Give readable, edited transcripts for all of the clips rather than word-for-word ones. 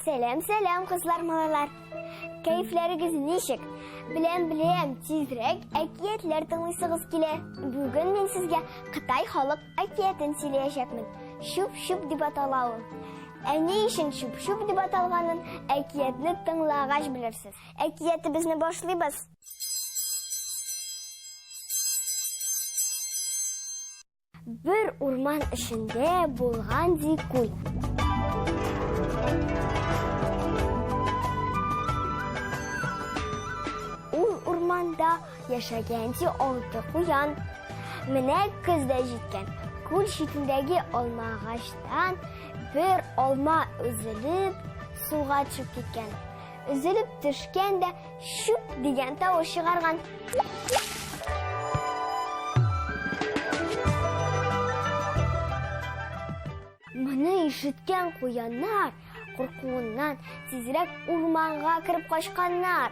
Сәлам, сәлам, кызлар, малайлар. Кәефләрегез ничек? Беләм, беләм, тизрәк әкиятләр тыңлыйсыгыз килә. Бүген мин сезгә Кытай халык әкиятен сөйләячәкмен. Чүп-чүп дип атала ул. Ә ни өчен чүп-чүп дип аталганын әкиятне тыңлагач белерсез. Әкиятебезне башлыйбыз. Бер урман эчендә булган ди күл. Ул урманда яшәгән ди алты куян. Менә көз дә җиткән. Күл читендәге алма агачтан бер алма өзелеп, суга төшеп киткән. Өзелеп төшкән дә чүп дигән тавыш чыгарган. Моны ишеткән куяннар куркуыннан тизрәк урманга кереп качканнар.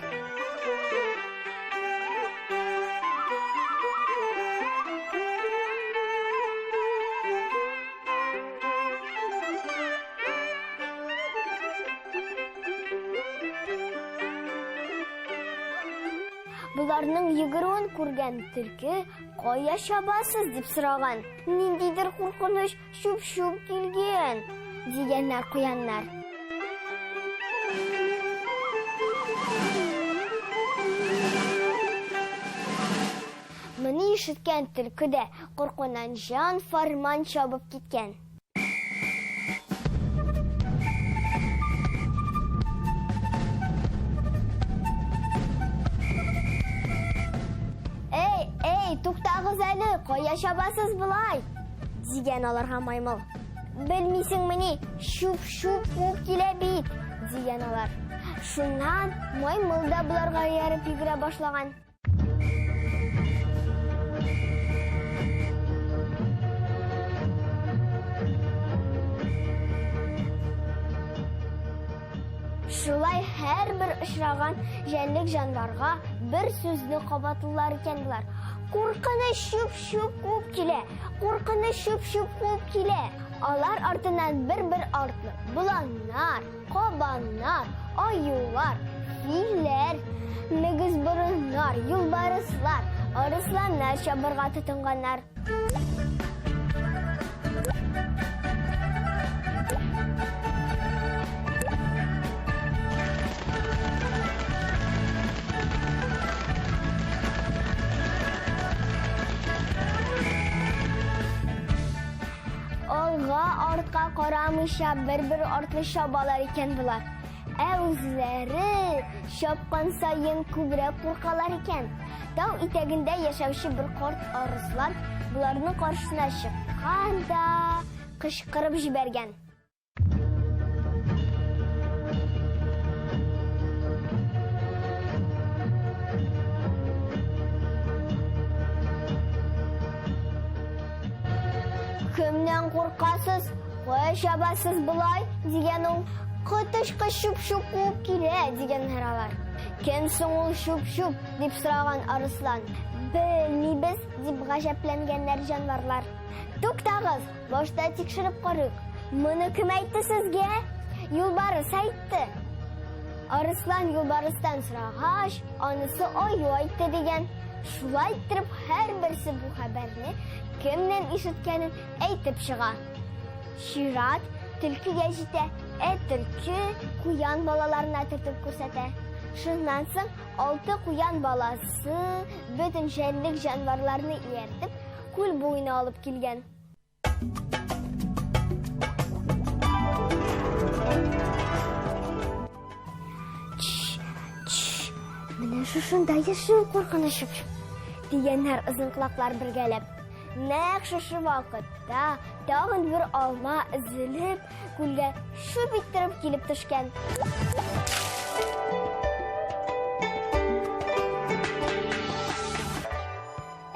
Боларның йөгерүен күргән төлке, кая чабасыз, дип сораган. Ниндидер куркыныч чүп-чүп килгән, дигәннәр куяннар. Моны ишеткән төлке дә куркуыннан җан-фарман чабып киткән. Эй, эй, туктагыз әле, кая чабасыз болай? Дигән аларга маймыл. Белмисеңмени, чүп-чүп куып килә бит, дигән алар. Шуннан маймыл да боларга ияреп йөгерә башлаган. Шулай һәрбер очраган җәнлек-җанварга бер сүзне кабатлыйлар икән болар. Куркыныч чүп-чүп куып килә, куркыныч чүп-чүп куып килә. Алар артыннан бер-бер артлы боланнар, Кабаннар, аюлар, филләр, мөгезборыннар, юлбарыслар, арысланнар чабырга тотынганнар. Алга, артка карамыйча бер-бер артлы чабалар икән болар. Ә үзләре чапкан саен күбрәк куркалар икән. Тау итәгендә яшәүче бер карт арыслан боларның каршысына чыккан да кычкырып җибәргән. Кемнән куркасыз? Кая чабасыз болай? дигән ул. Коточкыч чүп-чүп куып килә, дигәннәр алар. Кем соң ул чүп-чүп? дип сораган арыслан. Белмибез, дип гаҗәпләнгәннәр җанварлар. Туктагыз, Башта тикшереп карыйк. Моны кем әйтте сезгә? Юлбарыс әйтте. Арыслан юлбарыстан сорагач, анысы аю әйтте дигән. Шулай иттереп, һәрберсе бу хәбәрне кемнән ишеткәнен әйтеп чыга. Чират төлкегә җитә, ә төлке куян балаларына төртеп күрсәтә. Шуннан соң алты куян баласы бөтен җәнлек-җанварларны ияртеп, күл буена алып килгән. Менә шушында яшәү куркыныч чүп-чүп, дигәннәр озын колаклар бергәләп. Нәкъ шушы вакытта тагын бер алма өзелеп, күлгә шүп иттереп килеп төшкән.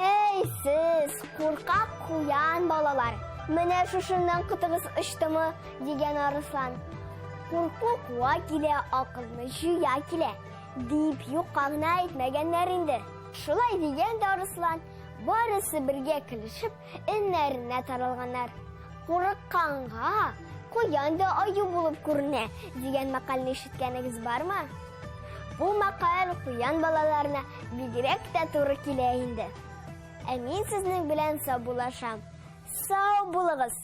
Әй, сез, куркак куян балалар! Менә шушыннан котыгыз очтымы, дигән арыслан. Курку куа килә, акылны җуя килә, дип юкка гына әйтмәгәннәр инде. Шулай дигән дә арыслан, барысы бергә көлешеп, өннәренә таралганнар. Курыкканга, куян да аю булып күренә, дигән мәкальне ишеткәнегез бармы? Бу мәкаль куян балаларына бигрәк тә туры килә инде. Ә мин сезнең белән саубуллашам. Сау булыгыз!